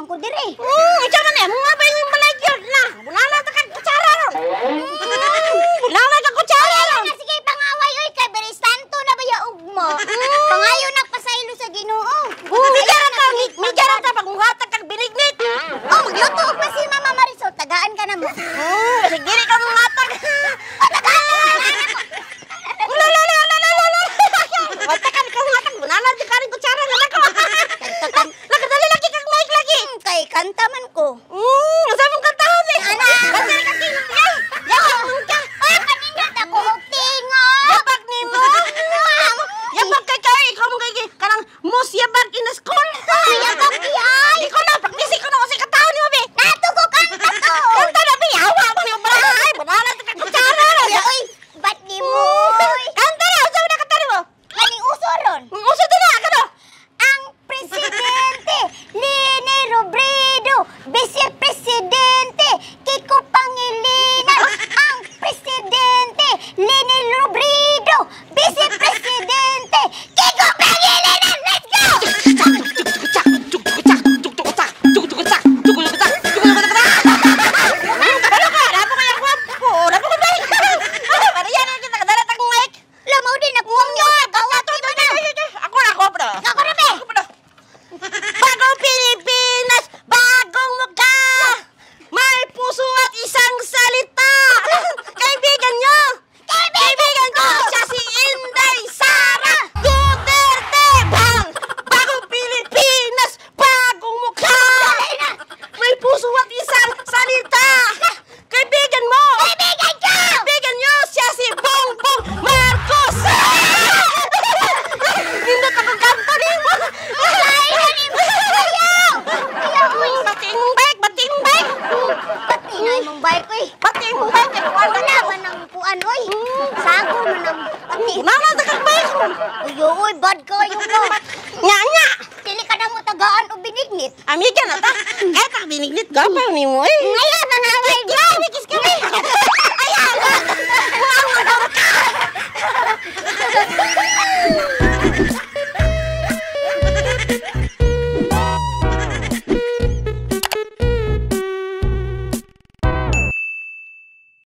ko dire. Unsa man eh, mga ba yung balay gyud na? Bunala ta kag kutsara ron. Bunala ka kutsara Ay, ron. na sige pangaway oy kay Beristanto na ba yaog mo? Pangayo nagpasaylo sa Ginoo. Medya ra ka, medya ra ta pagmuhatag kag binignit. Oh, magluto og pa si Mama Marisol, tagaan ka na mo. Sige dili ka muhatag. Oh, tagaan ka na mo. Ula la la la la la la. Wata ka muhatag, bunala di ka rin kutsara nga nako. Nakadali lagi kag mic lagi. Kay kanta man ko. Unsa mong kantahon eh? Ana. Basta ka king. Yabak mo ka. Oy, kanindot ako og tingo. Yabak nimo. Yabak kay kay ikaw mo kay kanang most yabak in the school. Yabak di ay. Ikaw na practice ko na kasi katao nimo be. Nato ko kanta to. Kanta na be, awa mo nimo bara. Ay, bunala ta kag kutsara. Oy, ba't di mo? Oy? Kanta na, unsa man kanta nimo? Kaning uso ron. Uso din na kano? Ang presidente, Leni Robredo, vice-presidente, Kiko Pangilinan. Ang presidente, Leni Robredo, vice-presidente, Kiko Pangilinan. Let's go! Kabalo ka, napo kay ako. Napo ko mic. Para yan kita kadala tag mic. Lamaw din nakuwang niyo sa gawat mo na. Ako na ako bro. Ako na, be. Ako bro. Bagong Pilipinas, bagong mukha. May puso at isang salita. Kaibigan nyo. Kaibigan ko siya si Inday Sara Duterte. Bang! Bagong Pilipinas, bagong mukha. May puso at isang salita. Kaibigan mo. Kaibigan ko! Kaibigan nyo siya si Bongbong Marcos. Nindot ako kanta nimo. Ay, mo. Ayaw! Ayaw, uy. Pati imong bike, pati imong bike. Pati na imong bike, uy. Pati imong bike kay kuan Wala man ang kuan, uy. Sago man ang pati. Nana ta kag bike. Uy, uy, bad kayo ko. Nya nya. Dili ka na mo tagaan o binignit. Amiga na ta. Kay ta binignit gapaw nimo eh. Ngayon, mga away. Grabe kis kami. Ayaw. Wow, ka.